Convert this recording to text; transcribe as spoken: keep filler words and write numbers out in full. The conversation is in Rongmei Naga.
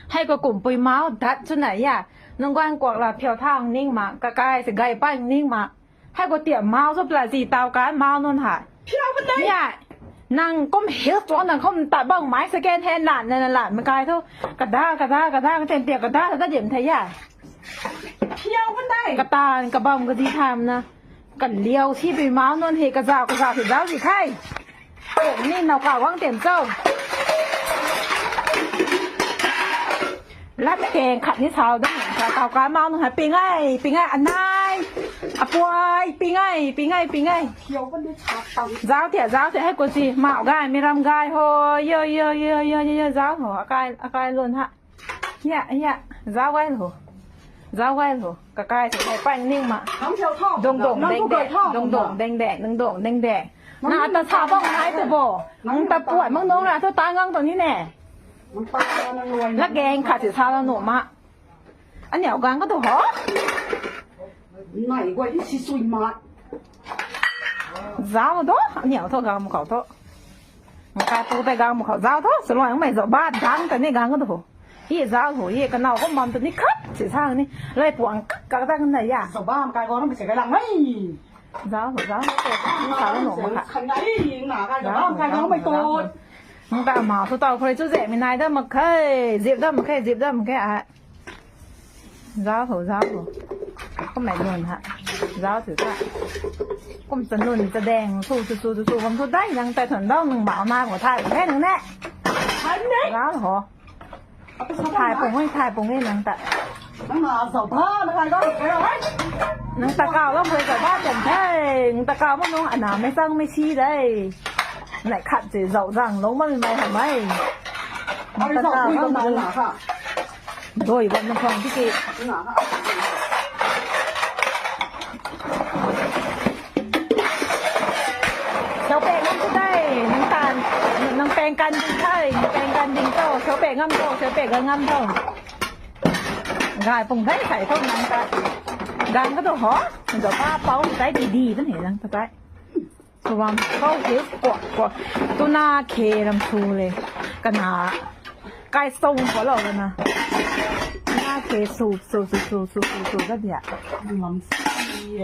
Hei khou kumpui mau dat chu na ya. Nang guan kuak la phiau thang ning ma, kakai se gay pang ning ma. Hei khou tiam mau chu pla zi tau kan mau nunc ha. Phiau ka tei. Ya. Nang kum heels tuang nang kum ta bang mai second hand lan na lan makai thu. Kada, kada, kada, ka tem tiam kada, kada dim the ya. Phiau ka tei. Katan, kabam ka zi tham na. Kaliau si pui mau nunc he kazau, kazau si zau si khai. Ni nau ka wang tem cho. Lat keng khat ni sau dam, sa tau ka mau nunc ha ping ai, ping ai, anai. Apuai, ping ai, ping ai, ping ai. Zau tia, zau tia, hei khou si, mau gai, mi ram gai ho, yo, yo, yo, yo, yo, yo, zau ho, akai, akai lun ha. Ya, ya, zau gai lou. Zau gai lou. Kakai se kai pang ning ma. Dong dong deng deng, dong dong deng deng, dong dong deng deng. Na ta sa bang nai tu bo. Nang ta puat mang nung ra thu ta ngang tu ni ne. Lat keng khat si sa la nu ma. Aniu gang ka tu ho. Nai guay di si sui mat. Zau do, aniu thu gang mu khou thu. Kai pu tei gang mu khou zau thu, saloi mei zau ba dang ta ni gang ka tu ho. Ye zau ho, ye kanau ko mam tu ni khat si sang ni. Lai puang kak kak dang na ya. Zau ba kai ko na mei se kai lang mei. Zau ho, zau ho, zau ho, zau ho, zau ho. Nang ta ma thu tau khou chu ze mi nai da mak khe, zip da mak khe, zip da mak khe a. Zau ho, zau ho. Kum mei lun ha. Zau thu ta. Kum ta lun ta deng, thu, thu, thu, thu, thu, kum thu dai, nang tai thun dau, nang mau na, nang thai, nang ne. Zau ho. Thai pung e, thai pung e, nang ta. Nang na zau ba, nang kai dau, kai dau, hai. Nang ta kau lam khe zau ba, tem the. Nang ta kau ma nung, ana mei sang mei si dai. Nai khat se zau zang, lou ma mei mei ha mei. Nang ta kau lam khe. Doi bam nang khang tiki. Siau pek ngam tu tei, nang tan, nang peng kan ding tei, nang peng kan ding tho, siau pek ngam tho, siau pek gan ngam tho. Gai pung dei sai tho nang ta. Gan ka tu ho, nang ta pa pau tei di di tu ni nang ta tei. Suam, kau ke kuak, kuak. Tuna khe ram su le. Kana. Kai song ko lo kana. Tuna khe su, su, su, su, su, su, su, ka dia. Lam si e.